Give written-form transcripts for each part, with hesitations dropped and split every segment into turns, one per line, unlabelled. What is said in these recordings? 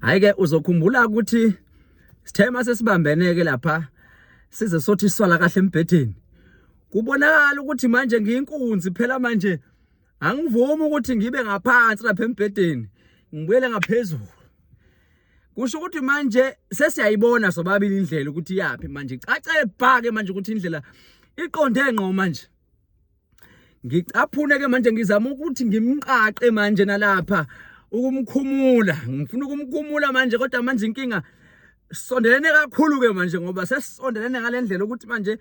Hayi ke uzokhumbula ukuthi sithe mase sibambene ke lapha size sothi swala kahle embhedeni. Kubonakala ukuthi manje ngiyinkunzi phela manje angivumi ukuthi ngibe ngaphansi lapha embhedeni ngibuyele ngaphezulu. Kusho ukuthi manje sesiyayibona sobabili indlela ukuthi iyaphi manje cace bha ke manje ukuthi indlela iqonde ngqo manje. Ngicaphune ke manje ngizama ukuthi ngimqaqe manje nalapha ukumkhumula ngifuna ukumkhumula manje kodwa manje inkinga sondelene kakhulu ke manje ngoba sesisondelene ngalendlela ukuthi manje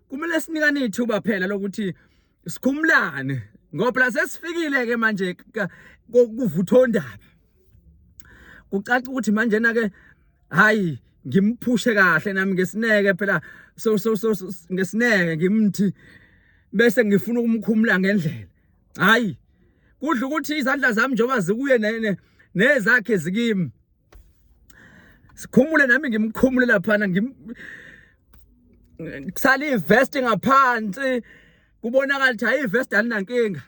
kumele sinikane ithuba phela lokuthi sikhumulane ngoba phela sesifikile ke manje kuvuthondaba kucaca ukuthi manje na ke hayi ngimphushe kahle nami ngesineke phela so so so ngesineke ngimthi bese ngifuna ukumkhumula ngendlela hayi kudla ukuthi izandla zami njengoba zikuye nezakhe zikimi sikhumule nami ngimkhumule laphana ngim kusala ivest ngaphansi kubonakala ukuthi hayi ivest alinankinga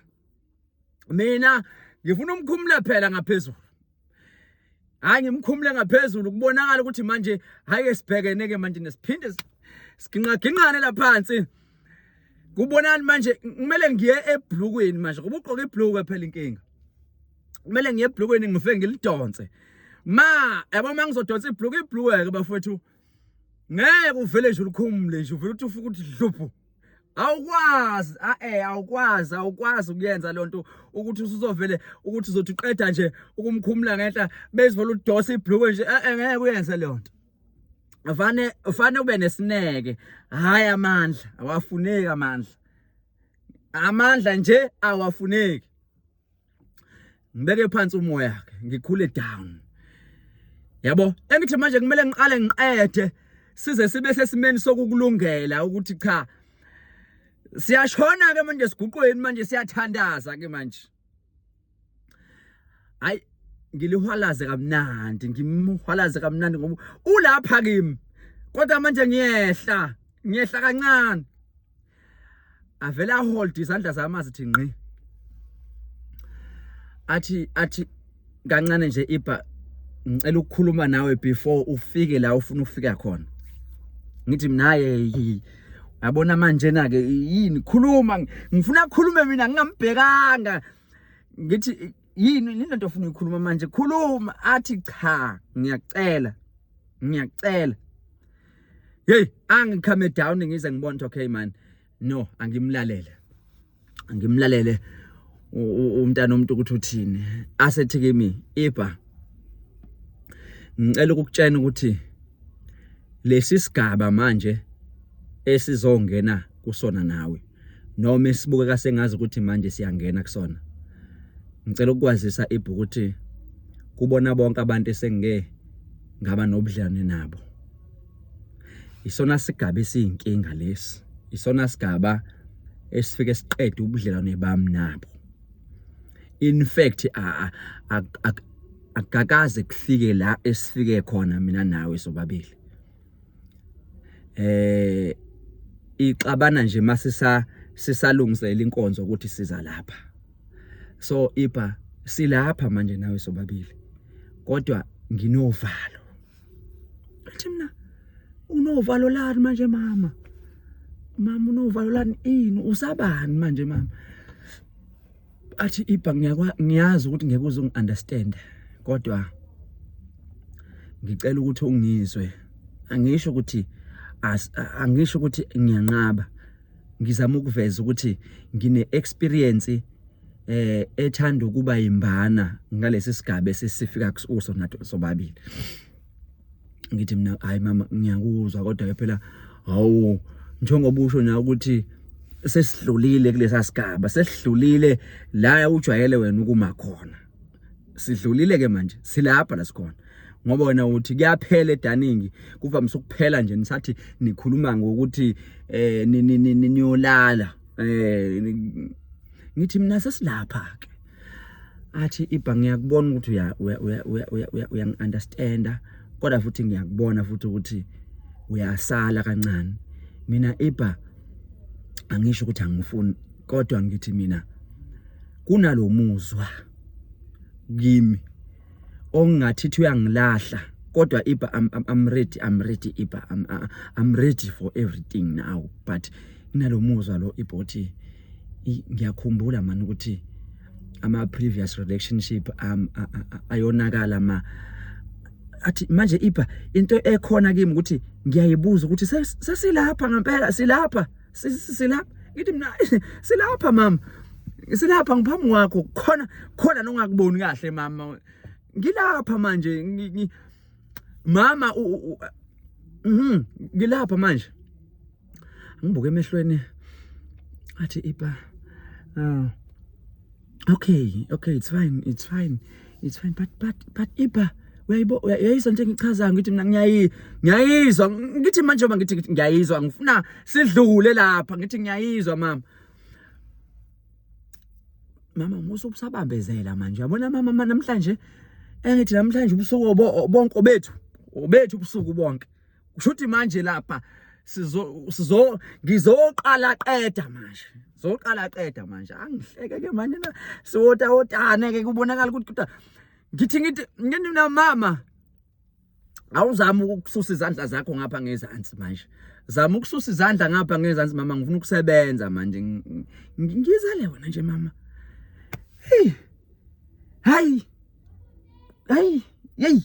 mina ngifuna umkhumule phela ngaphezulu hayi ngimkhumule ngaphezulu kubonakala ukuthi manje hayi ke sibhekene ke manje nesiphinde siginqaginqane laphansi kubonani manje kumele ngiye ebhlukweni manje ngoba ugqoke ibhlukwe phela inkinga kumele ngiye ebhlukweni ngifike ngilidonse ma yabo uma ngizodonsa ibhlukwe ibhlukwe ke bafowethu ngeke uvele nje ulikhumule nje uvele uthi ufike uthi dluphu awukwazi a eh awukwazi awukwazi ukuyenza lonto ukuthi usuzovele ukuthi uzothi uqeda nje ukumkhumula ngenhla bezivele udosa ibhlukwe nje eh ngeke uyenze leyo nto ufane ufane ube nesineke hayi amandla awafuneki amandla amandla nje awafuneki ngibeke phansi umoya ke ngikhule down yabo engithi manje kumele ngiqale ngiqede size sibe sesimeni sokukulungela ukuthi cha siyashona ke manje siguqweni manje siyathandaza ke manje hayi ngilihwalaze kamnandi ngimhwalaze kamnandi ngoba ulapha kimi kodwa manje ngiyehla ngiyehla kancane avele ahold izandla zami azithi ngqi athi athi kancane nje ibha ngicela ukukhuluma nawe before ufike la ufuna ukufika khona ngithi mina hayi yabona manje na ke yini khuluma ngifuna ukukhulume mina ngingambhekanga ngithi yini yini lento ofuna ukukhuluma manje khuluma athi cha ngiyacela ngiyacela hey angikhame down ngize ngibone okay man no angimlalele angimlalele umntana omuntu ukuthi uthini asethi kimi ibha ngicela ukukutshena ukuthi lesi sigaba manje esizongena kusona nawe noma esibukeka sengazi ukuthi manje siyangena kusona ngicela ukukwazisa ibha ukuthi kubona bonke abantu esengike ngaba nobudlelwane nabo isona sigaba esiyinkinga lesi isona sigaba esifike siqede ubudlelwane bami nabo in fact akakaze kufike la esifike khona mina nawe sobabili eh ixabana nje masisa sisalungisela inkonzo ukuthi siza lapha so ibha silapha manje nawe sobabili kodwa nginovalo athi mina unovalo lani manje mama mama unovalo lani ini usabani manje mama athi ibha ngiyazi ukuthi ngeke uze ungi-understand kodwa ngicela ukuthi ungizwe angisho ukuthi angisho ukuthi ngiyanqaba ngizama ukuveza ukuthi ngine experience eh ethanda ukuba yimbana ngalesi sigaba esisifika kuso nathi sobabili ngithi mina hayi mama ngiyakuzwa kodwa ke phela hawu njengoba usho na ukuthi sesidlulile kulesa sigaba sesidlulile la ujwayele wena ukuma khona sidlulile ke manje silapha la sikhona ngoba wena uthi kuyaphela edaningi kuvamise ukuphela nje nisathi nikhuluma ngokuthi eh niyolala eh ngithi mina sesilapha ke athi ibha ngiyakubona ukuthi uya uya uya uya uyangi-understanda kodwa futhi ngiyakubona futhi ukuthi uyasala kancane mina ibha angisho ukuthi angifuni kodwa ngithi mina kunalomuzwa kimi ongathi uyangilahla kodwa Iba, I'm ready, I'm ready, Iba, I'm ready for everything now. But kunalomuzwa lo, Iba, uthi ngiyakhumbula man ukuthi ama previous relationship ayonakala ma athi manje, Iba, into ekhona kimi ukuthi ngiyayibuza ukuthi sesilapha ngempela, silapha, silapha. Ngithi mina, silapha mama, silapha, ngiphambi kwakho khona khona, nongakuboni kahle mama, ngilapha manje, mama, ngilapha manje. Ngibuke emehlweni, athi, Iba, okay, it's fine, it's fine, it's fine, but Iba, uyayibo, uyayizwa nje ngichazayo? Ngithi mina ngiyayizwa. Ngithi manje uma ngithi ngiyayizwa, ngifuna sidlule lapha. Ngithi ngiyayizwa mama. Mama, musu usabambezela manje, uyabona mama, namhlanje engithi namhlanje ubusuku bonke obethu, obethu ubusuku bonke. Kusho ukuthi manje lapha sizo ngizoqala qeda manje, zoqala qeda manje. Angihleke ke manje na siwota wotane ke, kubonakala ukuthi kodwa ngithi mina, mama, awuzama ukususa izandla zakho ngapha ngezansi manje, zama ukususa izandla ngapha ngezansi mama, ngifuna ukusebenza manje, ngizale wena nje mama. Hey, hayi hayi, yeyi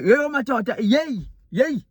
yeyo madoda, yeyi yeyi.